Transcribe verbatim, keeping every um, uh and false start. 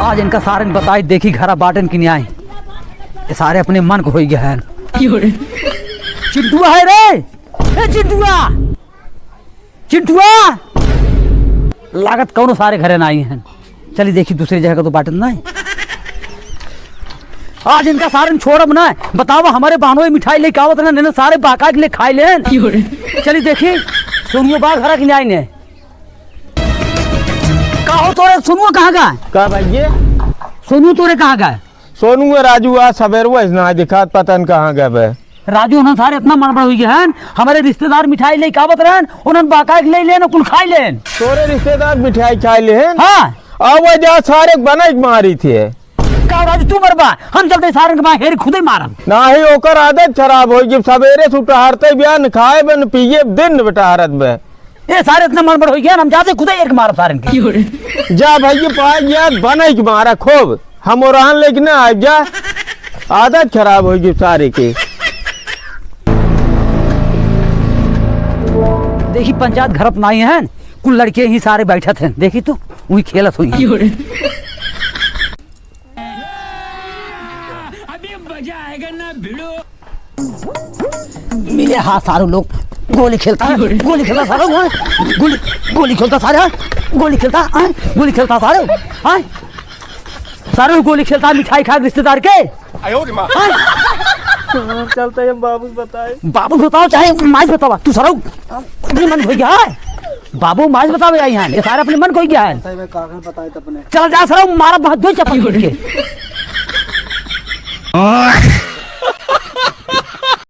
आज इनका सारे ने बताई, देखी घरा बाटन कि नहीं आई। ये सारे अपने मन को होई गए हैं। चिंटुआ है रे, ए चिंटुआ, चिंटुआ, लागत कौनो सारे घरे ना आई हैं। चली देखी दूसरी जगह का तो बाटन ना है। आज इनका सारे ने छोड़ब ना। बतावा, हमारे बहनोई मिठाई लेके आवत रहन, इन्हें सारे बाका के ले खाए लेन। चली देखी, सोनुआ बा घरा कि नहीं आई ने। का हो तोरे, सोनुआ कहाँ गए? का भाई ये? सोनू तोरे कहाँ गए? सोनू है राजू, आज सवेरवा इस ना दिखात, पता न कहाँ गए बे। राजू, उन्हन सारे इतना मनबड़ हुई गए हैं, हमारे रिश्तेदार मिठाई लेके आवत रहन, उन्हन बाका के ले लेन, कुल खाई लेन। तोरे रिश्तेदार मिठाई खाई लेन? हाँ। अब वजह सारे बनई के मारी थे। का राजू, तू मरबा? हम चलते सारन के माँ हेर खुदे मारब। नाही, ओकर आदत खराब होई, जब सवेरे से उठहरते बियान खाए बन पिए दिन में टहरत बे। ए सारे इतना मनबड़ होई गया, हम जाते खुदे हेर के मारब सारन के। जा भाई, पाए गया बनई के मारा खूब, हम ओरान लेके ना आइब जा, आदत खराब होई गई सारे के। देखी पंचायत घर पर नाई हैं, कुल लड़के ही सारे बैठत हैं, देखी तो वही खेलत हुई। अभी मजा आएगा ना भिड़ो। मिले हाँ सारे लोग, गोली खेलता है, गोली खेलता सारे, हाँ, गोली, गोली खेलता सारे, हाँ, गोली खेलता, हाँ, गोली खेलता सारे, हाँ, सारे गोली खेलता है मिठाई खा के रिश्तेदार के। आयो रे माँ। हाँ? चलते हैं बाबू बताए। बाबू बताओ चाहे माई बतावा, तू सारे अपने मन हो गया है। बाबू माई बतावे आई हैं, ये सारे अपने मन को ही गया है। सही में कागज बताए तो अपने। चल जा सारे, मारा बहुत दो चप्पल के।